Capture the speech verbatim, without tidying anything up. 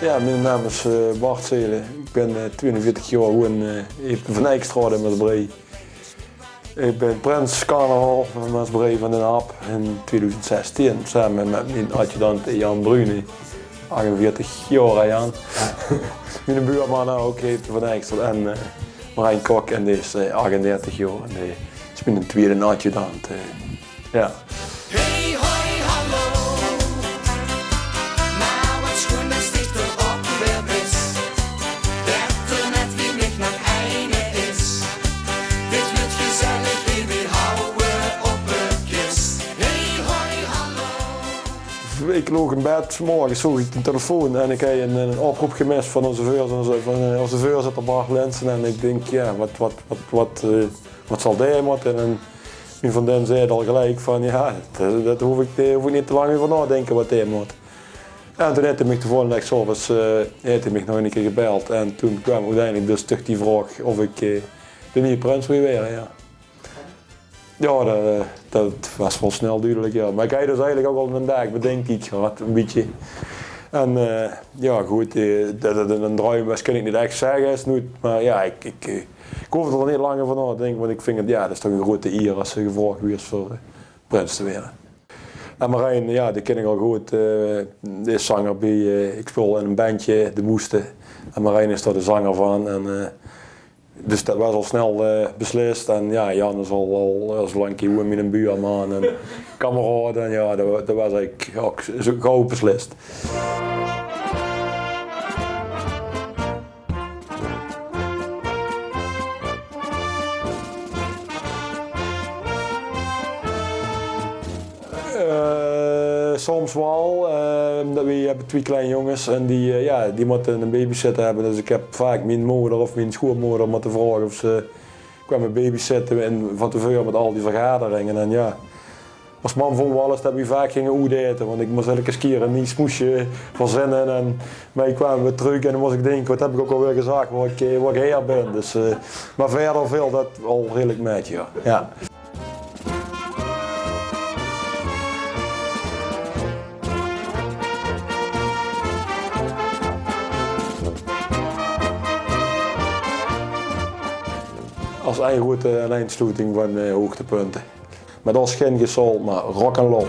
Ja, mien naam is eh, Bart Seelen. Ik ben eh, tweeënveertig jaar, woon eh, op de Van Eyckstraat in Maasbree. Ik ben prins carnaval van Maasbree van de Hap in tweeduizend zestien, samen met mijn adjudant Jan Brune, achtenveertig jaar, hè, Jan. Mijn buurman ook, heet Van Eyckstraat, en eh, Marijn Kok, en die is eh, achtendertig jaar. En die is mijn tweede adjudant. Eh. Ja. Hey, hoi, hallo. Maar wat schoen dat stichter op weer is. Werd er net wie mich nog eine is. Dit wordt gezellig, baby, houwe op de kist. Hey, hoi, hallo. Ik loog in bed, 's morgens zoog ik de telefoon en ik heb een, een oproep gemist van onze voorzitter, van eh, onze voorzitter Bart Linssen. En ik denk, ja, wat, wat, wat, wat, eh, wat zal die moeten? En mijn vriendin zei al gelijk van, ja, dat, dat hoef ik, daar hoef ik niet te lang over na te denken wat die moet. En toen heeft hij mich de volgende dag 's avonds eh, heeft hij mich nog een keer gebeld. En toen kwam uiteindelijk dus toch die vraag of ik eh, de nieuwe prins wil worden, ja. Ja, dat, eh, dat was wel snel duidelijk, ja. Maar ik had dus eigenlijk ook al een dag bedenk ik gehad, een beetje. En eh, ja, goed, eh, dat het een droom was, kan ik niet echt zeggen, is nooit. Maar ja, ik, ik, eh, ik hoef er niet langer van na te denken, want ik vind het, ja, dat is toch een grote eer als ze gevraagd wordt voor eh, prins te worden. En Marijn, ja, die ken ik al goed. Eh, die is zanger bij, eh, ik speel in een bandje, De Moesten. En Marijn is daar de zanger van. En eh, dus dat was al snel eh, beslist. En ja, Jan is al, al, al zo lang hier mijn buurman en kameraad. En ja, dat, wa- dat was eigenlijk ook zo gauw beslist. Eh, soms wel, eh, omdat we hebben twee kleine jongens en die, eh, ja, die moeten een babysitter hebben. Dus ik heb vaak mijn moeder of mijn schoonmoeder moeten vragen of ze kwamen babysitten en van tevoren met al die vergaderingen. En ja, als mam vond wel eens dat we vaak gingen oeteten, want ik moest elke keer een nieuw smoesje verzinnen. En mij kwamen we terug en dan moest ik denken, wat heb ik ook alweer gezegd, wat ik, eh, wat ik her ben. Dus, eh, maar verder veel dat al redelijk met, ja. Ja. Als een grote aaneensluiting van eh, hoogtepunten. Met als geen gezol, maar rock and roll.